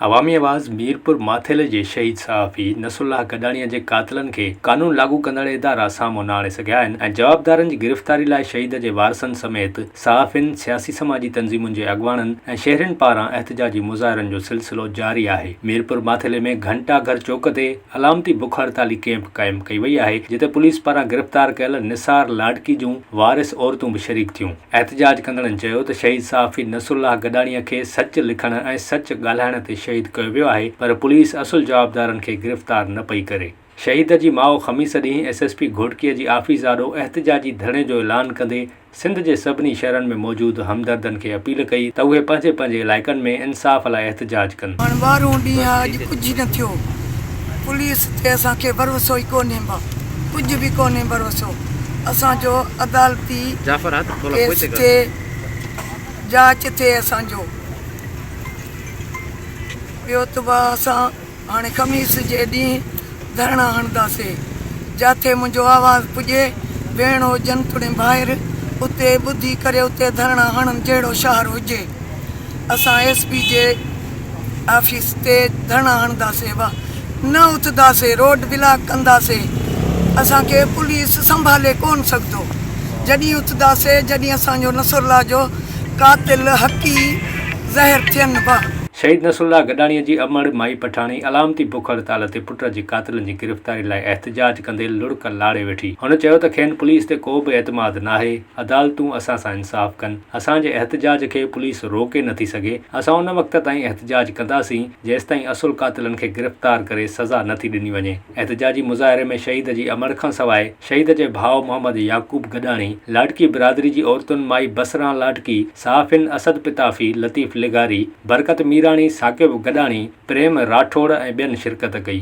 عوامي آواز ميرپور ماٿيلي جي شهيد صحافي نصرالله گڏاڻي جي قاتلن کي قانون لاڳو ڪندڙ ادارا سامهون نه آڻي سگهيا آهن ۽ جوابدارن جي گرفتاري لاء شهيد جي وارثن سميت صحافين، سياسي سماجي تنظيمن جي اڳواڻن ۽ شهرين پاران احتجاجي مظاهرن جو سلسلو جاري آهي. ميرپور ماٿيلي ۾ گهنٽا گهر چوڪ تي علامتي بک هڙتالي ڪئمپ قائم ڪئي وئي آهي جتي پوليس پاران گرفتار ڪيل نثار لاڏڪي جون وارث عورتون به شريڪ ٿيون. احتجاج ڪندڙن چيو ته شهيد صحافي نصرالله گڏاڻي کي سچ لکڻ ۽ سچ ڳالهائڻ تي شهيد ڪيو ويو آهي پر پوليس اصل جوابدارن کي گرفتار نه پئي ڪري. شهيد جي ماء خميس ڏينهن ايس ايس پي گهوٽڪي جي آفيس آڏو احتجاجي ڌرڻي جو اعلان ڪندي سنڌ جي سڀني شهرن ۾ موجود همدردن کي اپيل ڪئي ته اهي پنهنجي پنهنجي علائقن ۾ انصاف لاء احتجاج ڪن. هاڻ ٻارهون ڏينهن آ اڄ ڪجهه نه ٿيو پوليس تي اسان کي ڀروسو ئي ڪونهي با ڪجهه به ڪونهي ڀروسو اسان جو عدالتي ڪيس ٿئي جاچ ٿئي اسان جو ٻيو ته با اسان هاڻي خميس جي ڏينهن ڌرڻا هڻنداسي. جاٿي منهنجو آواز پڄي، ڀيڻ هجن توڙي ڀائر، اتي ٻڌي ڪري اتي ڌرڻا هڻن جهڙو شهر هجي. اسان ايس پي جي آفيس تي ڌرڻا هڻنداسي وا نه اٿنداسي، روڊ بلاڪ ڪنداسي. اسان کي پوليس سنڀالي ڪونه سگهندو. جڏهن اٿنداسي جڏهن اسان جو نصرالله جو قاتل حقي ظاهر ٿين وا. شهيد نصرالله گڏاڻيء جي امڙ مائي پٺاڻي علامتي بک هڙتال تي پٽ جي قاتلن جي گرفتاري لاء احتجاج ڪندي لڙڪ لاڙي ويٺي. هن چيو ته کين پوليس تي ڪو به اعتماد ناهي، عدالتون اسان سان انصاف ڪن، اسان جي احتجاج کي پوليس روڪي نٿي سگهي، اسان ان وقت تائين احتجاج ڪنداسين جيستائين اصل قاتلن کي گرفتار ڪري سزا نٿي ڏني وڃي. احتجاجي مظاهري ۾ شهيد جي امڙ کانسواء شهيد جي ڀاء محمد يعقوب گڏاڻي، لاڏڪي برادري جي عورتن مائي بصران لاڏڪي، صحافين اسد پتافي، لطيف لغاري، برڪت ميراڻي، ثاقب گڏاڻي، پريم راٺوڙ ۽ ٻين شرڪت ڪئي.